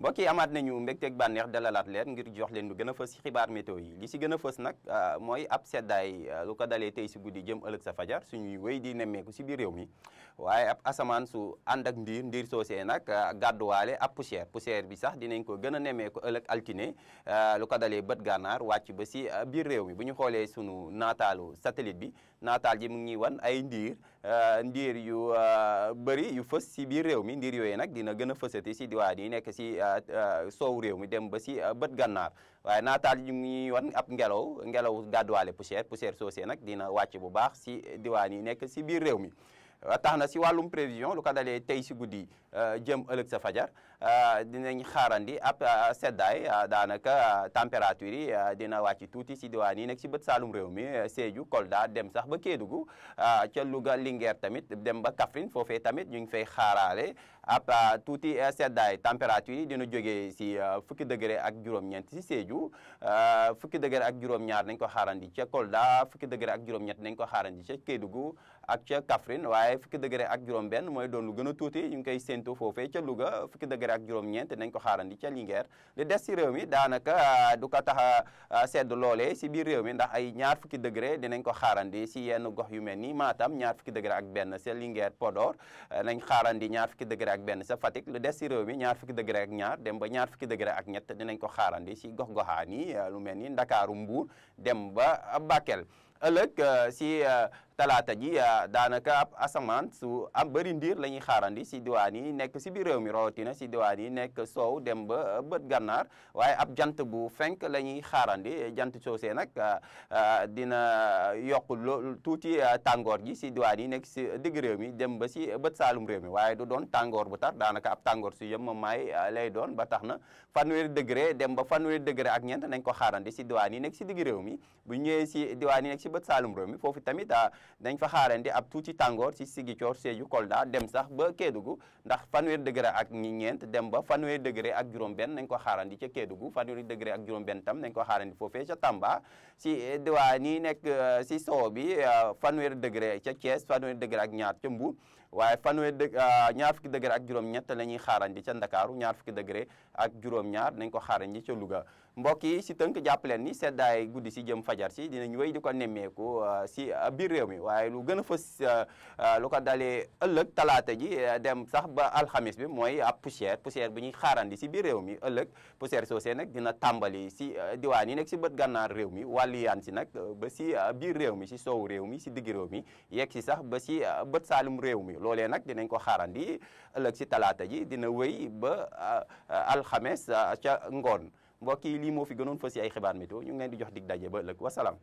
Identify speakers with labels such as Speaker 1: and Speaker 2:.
Speaker 1: mbokk yi amaat nañu mbégteeg bànneex dalalaat leen ngir jox leen lu gën a fës ci xibaar météo yi li si gën a fës nag mooy ab seddaay lu ko dalee tey si guddi jëm ëllëg sa fajar suñuy wéy di nemmeeku si biir réew mi waaye ab asamaan su ànd ak ndiir soosee nag gàdduwaale ab poussière bi sax dinañ ko gën a nemmeeku ëllëg altine lu ko dalee bët gànnaar wàcc ba si biir réew mi bu ñu xoolee sunu naataalu satellite bi naataal ji mu ngi wan ay ndiir yu bëri yu fës si biir réew mi ndiir yooyu nag dina gën a fësati si diwaan yi nekk si soow réew mi dem ba si bët gànnaar waaye naataal yi mu ngi wan ab ngelaw gàdduwaale poussière soosee nag dina wàcc bu baax si diwaan yi nekk si biir réew mi tax na si wàllum prévision lu ko dalee tey si guddi jëm ëllëg sa fajar dinañ xaarandi ab seddaay daanaka température yi dina wàcc tuuti si diwaan yi nekk si bët saalum réew mi Sédhiou Kolda dem sax ba Kédougou ca Louga Linguère tamit dem ba Kaffrine foofee tamit ñu ngi fay xaaraale ab tuuti seddaay température yi dina jógee si fukki degré ak juróom-ñeent si Sédhiou fukki degré ak juróom-ñaar nañ ko xaarandi ca Kolda fukki degré ak juróom-ñett nañ ko xaarandi ca Kédougou ak ca Kaffrine waaye fukki degré ak juróom-benn mooy doon lu gën a tuuti ñu ngi koy séntu foofee ca Louga fukki degré ak juróom-ñeent nañ ko xaarandi ca Linguère li des si réew mi daanaka du ko tax a sedd loolee si biir réew mi ndax ay ñaar fukki degré dinañ ko xaarandi si yenn gox yu mel ni Matam ñaar fukki degré ak benn sa Linguère Podor nañ xaarandi ñaar fukki degré ak benn sa Fatick lu des si réew mi ñaar fukki degré ak ñaar dem ba ñaar fukki degré ak ñett dinañ ko xaarandi si gox-goxaan yi lu mel ni Ndakaaru Mbuur dem ba Bakel ëllëg si talaata ji daanaka ab asamaan su am bëri ndiir la ñuy xaarandi si diwaan yi nekk si biir réew mi rawatina si diwaan yi nekk soow dem ba bët gànnaar waaye ab jant bu fenk la ñuy xaarandi jant soosee nag dina yokk tuuti tàngoor ji si diwaan yi nekk si digg réew mi dem ba si bët saalum réew mi waaye du doon tàngoor bu tar daanaka ab tàngoor su yem maay lay doon ba tax na fanweeri degré dem ba fanweeri degré ak ñeent nañ ko xaarandi si diwaan yi nekk si digg réew mi bu ñëwee si diwaan yi nekk si bët saalum réew mi foofu tamit dañ fa xaarandi ab tuuti tàngoor ci Ziguinchor Sédhiou Kolda dem sax ba Kédougou ndax fanweeri degré ak ñeent dem ba fanweeri degré ak juróom-benn nañ ko xaarandi ca Kédougou fanweeri degré ak juróom-benn tam nañ ko xaarandi foofee ca Tamba si diwaan yi nekk si sow bi fanweeri degré ca Thiès fanweeri degré ak ñaar ca Mbour waaye ñaar fukki degré ak juróom-ñett la ñuy xaarandi ca Ndakaaru ñaar fukki degré ak juróom-ñaar nañ ko xaarandi ca Louga mbokk yi si tënk jàpp leen ni seddaay guddi si jëm fajar si dinañ wéy di ko nemmeeku si biir réew mi waaye lu gën a fës lu ko dalee ëllëg talaata ji dem sax ba alxamis bi mooy ab poussière bi ñuy xaarandi si biir réew mi ëllëg poussière soosee nag dina tàmbali si diwaan yi nekk si bët gànnaar réew mi wàllu yaan si nag ba si biir réew mi si soowu réew mi si digg réew mi yegg si sax ba si bët saalum réew mi loolee nag dinañ ko xaarandi ëllëg si talaata ji dina wéy ba alxames ca ngoon mbokk yi lii moo fi gënoon fës si ay xibaar météo ñu ngi leen di jox dig daje ba ëllëg wasalaam